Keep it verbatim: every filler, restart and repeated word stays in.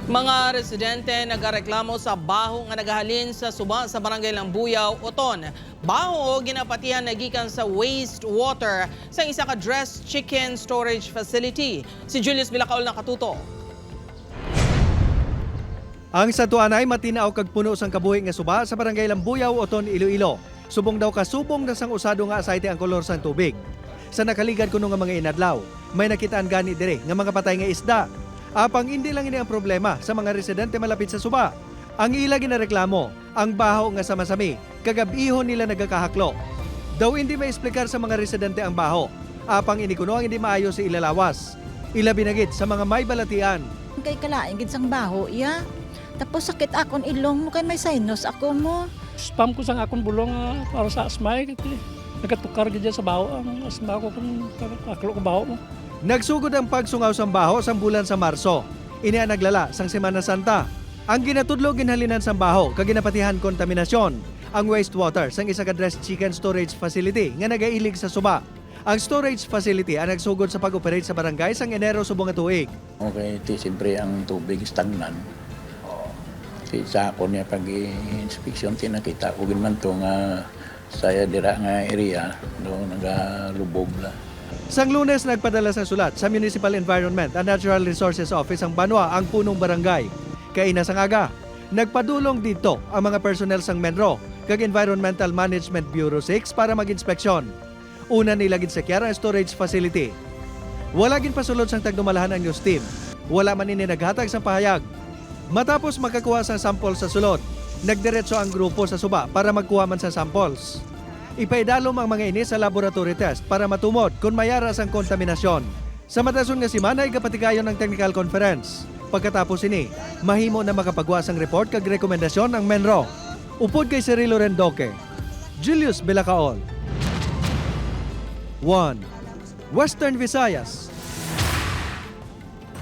Mga residente nagareklamo sa baho nga nagahalin sa suba sa Barangay Lambuyaw, Oton. Baho ginapatihan nagikan sa wastewater sa isa ka dressed chicken storage facility. Si Julius Bilacaol nakatuto. Ang sadtuanay matin-aw kag puno sang kabuhi nga suba sa Barangay Lambuyaw, Oton, Iloilo. Subong daw kasubong na sang usado nga asayte ang kolor sang tubig. Sa nakaligad kuno nga mga inadlaw, may nakitaan gani diri nga mga patay nga isda. Apang indi lang ini ang problema sa mga residente malapit sa suba. Ang ila ginareklamo, ang baho nga sa masami, kagab-ihon nila nagakahaklo. Daw indi maesplikar sa mga residente ang baho. Apang ini kuno ang indi maayo sa ila lawas. Ilabi na gid sa mga may balatian. Kay kalain gid sang baho, iya. Tapos sakit akon ilong mo kay may sinus ako mo. Spam ko sang akon bulong, ah, para sa asma, eh, kay nagatukar gid sa baho ang asma ko kung kaklo ko baho mo. Nagsugod ang pagsungaw sang baho sang bulan sa Marso. Ini ang naglala sang Semana Santa. Ang ginatudlo ginhalinan sang baho kag ginapatihan kontaminasyon ang wastewater sang isa ka dressed chicken storage facility nga nagailig sa suba. Ang storage facility ang nagsugod sa pag-operate sa barangay sang Enero subong nga tuig. Okay, ti siyempre ang tubig stagnan. Ti sa ako niya pag-inspeksyon, ti nakita ko gid man to nga saya dira nga area do nagalubog la. Sang Lunes, nagpadala sang sulat sa Municipal Environment and Natural Resources Office sang banwa ang punong barangay. Kaina sang aga, nagpadulong didto ang mga personnel sang MENRO kag Environmental Management Bureau six para mag-inspeksyon. Una nila ginsekyar ang storage facility. Wala ginpasulod sang tagdumalahan ang news team. Wala man ini naghatag sang pahayag. Matapos makakuha sang sample sa sulod, nagdiretso ang grupo sa suba para magkuha man sang samples. Ipaidalom ang mga ini sa laboratory test para matumod kon may ara sang kontaminasyon. Sa madason nga semana, igapatigayon ang technical conference. Pagkatapos ini, mahimo na makapagwa sang report kag rekomendasyon ang MENRO. Upod kay Cirilo Rendoque, Julius Bilacaol, One Western Visayas.